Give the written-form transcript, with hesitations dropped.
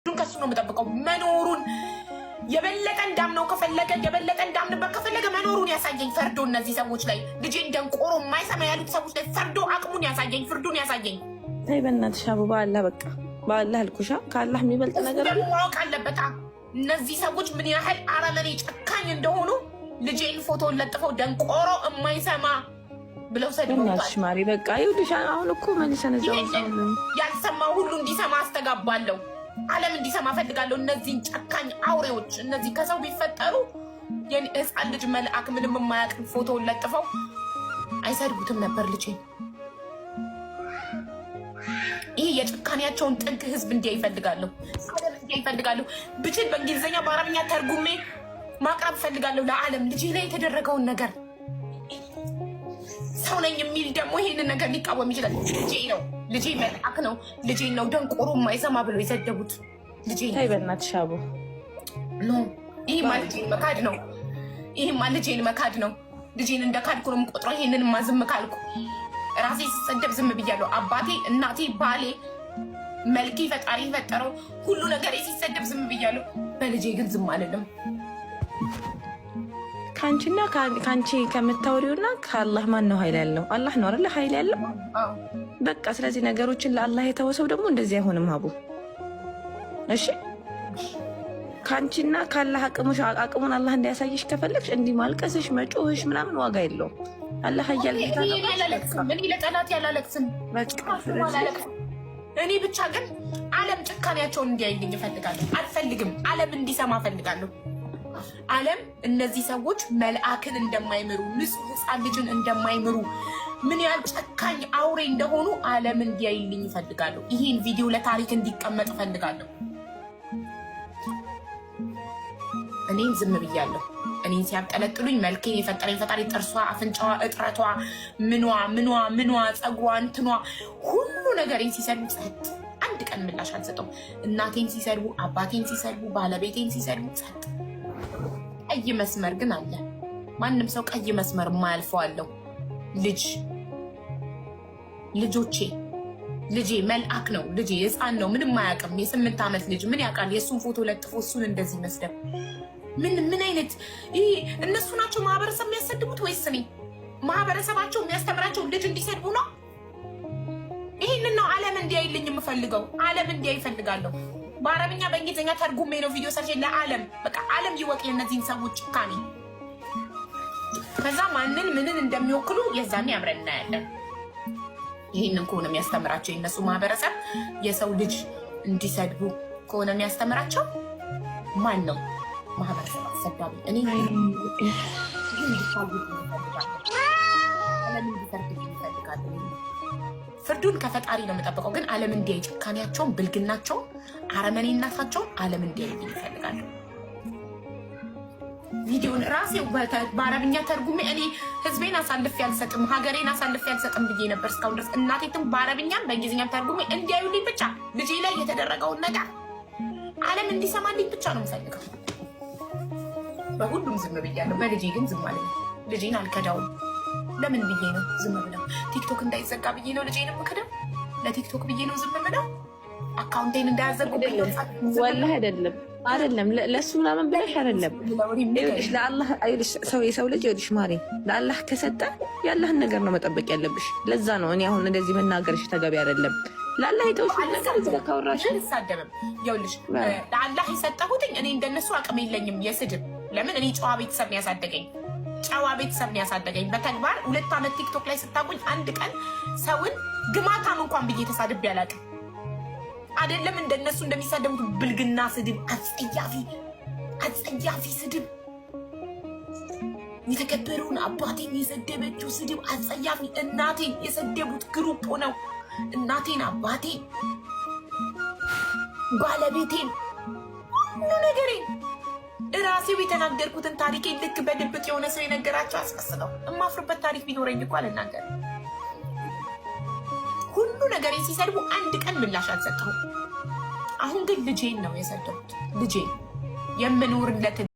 ከሱ ነው የምጠብቀው። መኖሩን የበለጠ እንዳምነው ከፈለገ፣ የበለጠ እንዳምንበት ከፈለገ መኖሩን ያሳየኝ ፈርዶ እነዚህ ሰዎች ላይ፣ ልጄን ደንቆሮ የማይሰማ ያሉት ሰዎች ላይ ፈርዶ አቅሙን ያሳየኝ፣ ፍርዱን ያሳየኝ። ተይ በእናትሽ አቡ፣ በአላህ፣ በቃ በአላህ አልኩሻ። ከአላህ የሚበልጥ ነገር ደግሞ ማወቅ አለበታ እነዚህ ሰዎች ምን ያህል አረመኔ ጨካኝ እንደሆኑ። ልጄን ፎቶን ለጥፈው ደንቆሮ የማይሰማ ብለው ሰድበውታል። ማሪ፣ በቃ ይኸውልሽ፣ አሁን እኮ መልሰን እዛው ያልሰማው ሁሉ እንዲሰማ አስተጋባለሁ። ዓለም እንዲሰማ ፈልጋለሁ። እነዚህን ጨካኝ አውሬዎች፣ እነዚህ ከሰው ቢፈጠሩ ህፃን ልጅ መልአክ ምንም የማያውቅ ፎቶውን ለጥፈው አይሰድቡትም ነበር ልጄን። ይህ የጭካኔያቸውን ጥግ ህዝብ እንዲያ ይፈልጋለሁ፣ ዓለም እንዲያ ይፈልጋለሁ። ብችል በእንግሊዝኛ በአረብኛ ተርጉሜ ማቅረብ እፈልጋለሁ ለዓለም ልጄ ላይ የተደረገውን ነገር። ሰው ነኝ የሚል ደግሞ ይሄንን ነገር ሊቃወም ይችላል። ልጄ ነው፣ ልጄ መልአክ ነው፣ ልጄ ነው ደንቆሮ የማይሰማ ብለው የሰደቡት ልጄ ነው። ተይ በእናትሽ አቡ። No፣ ይሄማ ልጄን መካድ ነው። ይሄማ ልጄን መካድ ነው። ልጄን እንደ ካድኩ ነው የምቆጥረው። ይሄንንማ ዝም ካልኩ፣ ራሴ ስሰደብ ዝም ብያለሁ። አባቴ፣ እናቴ፣ ባሌ፣ መልኬ፣ ፈጣሪ የፈጠረው ሁሉ ነገር ሲሰደብ ዝም ብያለሁ። በልጄ ግን ዝም አልልም። ከአንቺና ከአንቺ ከምታወሪውና ከአላህ ማን ነው ኃይል ያለው? አላህ ነው አይደለ ኃይል ያለው? በቃ ስለዚህ ነገሮችን ለአላህ የተወሰው ደግሞ እንደዚህ አይሆንም ሀቡ። እሺ፣ ከአንቺና ከአላህ አቅሙን አላህ እንዲያሳይሽ ከፈለግሽ እንዲህ ማልቀስሽ መጮህሽ ምናምን ዋጋ የለውም። አላህ ኃያል ጌታ ነው። እኔ ለጠላት ያላለቅስም። እኔ ብቻ ግን ዓለም ጭካኔያቸውን እንዲያይልኝ እፈልጋለሁ። አልፈልግም፣ ዓለም እንዲሰማ እፈልጋለሁ። ዓለም እነዚህ ሰዎች መልአክን እንደማይምሩ፣ ንጹሕ ሕፃን ልጅን እንደማይምሩ፣ ምን ያህል ጨካኝ አውሬ እንደሆኑ ዓለም እንዲያይልኝ እፈልጋለሁ። ይህን ቪዲዮ ለታሪክ እንዲቀመጥ እፈልጋለሁ። እኔን ዝም ብያለሁ። እኔን ሲያብጠለጥሉኝ መልኬን የፈጠረኝ ፈጣሪ ጥርሷ፣ አፍንጫዋ፣ እጥረቷ፣ ምኗ ምኗ ምኗ፣ ፀጉሯ፣ እንትኗ፣ ሁሉ ነገሬን ሲሰድቡ ጸጥ። አንድ ቀን ምላሽ አልሰጠውም። እናቴን ሲሰድቡ፣ አባቴን ሲሰድቡ፣ ባለቤቴን ሲሰድቡ ጸጥ። ቀይ መስመር ግን አለ። ማንም ሰው ቀይ መስመር የማያልፈው አለው። ልጅ፣ ልጆቼ፣ ልጄ መልአክ ነው። ልጄ ህፃን ነው፣ ምንም አያውቅም። የ8 ዓመት ልጅ ምን ያውቃል? የእሱን ፎቶ ለጥፎ እሱን እንደዚህ መስደብ ምን ምን አይነት፣ ይህ እነሱ ናቸው ማህበረሰብ የሚያሰድቡት ወይስ እኔ? ማህበረሰባቸው የሚያስተምራቸው ልጅ እንዲሰድቡ ነው? ይህንን ነው ዓለም እንዲያይልኝ የምፈልገው። ዓለም እንዲያይ እፈልጋለሁ። በአረብኛ በእንግሊዝኛ ተርጉሜ ነው ቪዲዮ ሰርቼ ለዓለም፣ በቃ ዓለም ይወቅ የእነዚህን ሰዎች ጭካኔ። ከዛ ማንን ምንን እንደሚወክሉ የዛኔ አብረን እናያለን። ይህንን ከሆነ የሚያስተምራቸው የእነሱ ማህበረሰብ፣ የሰው ልጅ እንዲሰድቡ ከሆነ የሚያስተምራቸው፣ ማን ነው ማህበረሰብ አሰዳቢ? እኔ ዓለም እንዲፈርድልኝ እፈልጋለሁ። ፍርዱን ከፈጣሪ ነው የምጠብቀው፣ ግን ዓለም እንዲያይ ጭካኔያቸውን፣ ብልግናቸውን፣ አረመኔነታቸውን ዓለም እንዲያይልኝ እፈልጋለሁ። ቪዲዮን ራሴው በአረብኛ ተርጉሜ፣ እኔ ህዝቤን አሳልፌ አልሰጥም፣ ሀገሬን አሳልፌ አልሰጥም ብዬ ነበር እስካሁን ድረስ። እናቴትም በአረብኛም በእንግሊዝኛም ተርጉሜ እንዲያዩልኝ ብቻ፣ ልጄ ላይ የተደረገውን ነገር ዓለም እንዲሰማልኝ ብቻ ነው የምፈልገው። በሁሉም ዝም ብያለሁ። በልጄ ግን ዝም አለኝ። ልጄን አልከዳውም። ለምን ብዬ ነው ዝም ብለው? ቲክቶክ እንዳይዘጋ ብዬ ነው ልጄን የምክደው? ለቲክቶክ ብዬ ነው ዝም ብለው? አካውንቴን እንዳያዘጉብኝ ነው? ወላሂ አይደለም፣ አይደለም፣ ለእሱ ምናምን ብለሽ አይደለም። ይኸውልሽ፣ ለአላህ፣ ይኸውልሽ፣ ሰው የሰው ልጅ፣ ይኸውልሽ ማሪ፣ ለአላህ ከሰጠ የአላህን ነገር ነው መጠበቅ ያለብሽ። ለዛ ነው እኔ አሁን እንደዚህ መናገርሽ ተገቢ አይደለም። ለአላህ የተውሽውን ነገር እዚህ ጋር ካወራሽ አልሳደብም። ይኸውልሽ፣ ለአላህ የሰጠሁትኝ፣ እኔ እንደነሱ አቅም የለኝም የስድብ። ለምን? እኔ ጨዋ ቤተሰብ ነው ያሳደገኝ። ጨዋ ቤተሰብ ነው ያሳደገኝ። በተግባር 2 ዓመት ቲክቶክ ላይ ስታቁኝ አንድ ቀን ሰውን ግማታም እንኳን ብዬ ተሳድቤ አላውቅም። አይደለም እንደነሱ እንደሚሳደቡት ብልግና ስድብ፣ አጸያፊ አጸያፊ ስድብ፣ የተከበረውን አባቴን የሰደበችው ስድብ አጸያፊ፣ እናቴን የሰደቡት group ሆነው እናቴን፣ አባቴን፣ ባለቤቴን፣ ሁሉ ነገሬን፣ እራሴው የተናገርኩትን ታሪኬን ልክ በድብቅ የሆነ ሰው የነገራቸው አስመስለው፣ የማፍርበት ታሪክ ቢኖረኝ እኮ አልናገርም። ሁሉ ነገሬን ሲሰድቡ አንድ ቀን ምላሽ አልሰጠሁም። አሁን ግን ልጄን ነው የሰደቡት። ልጄን የምኖርለትን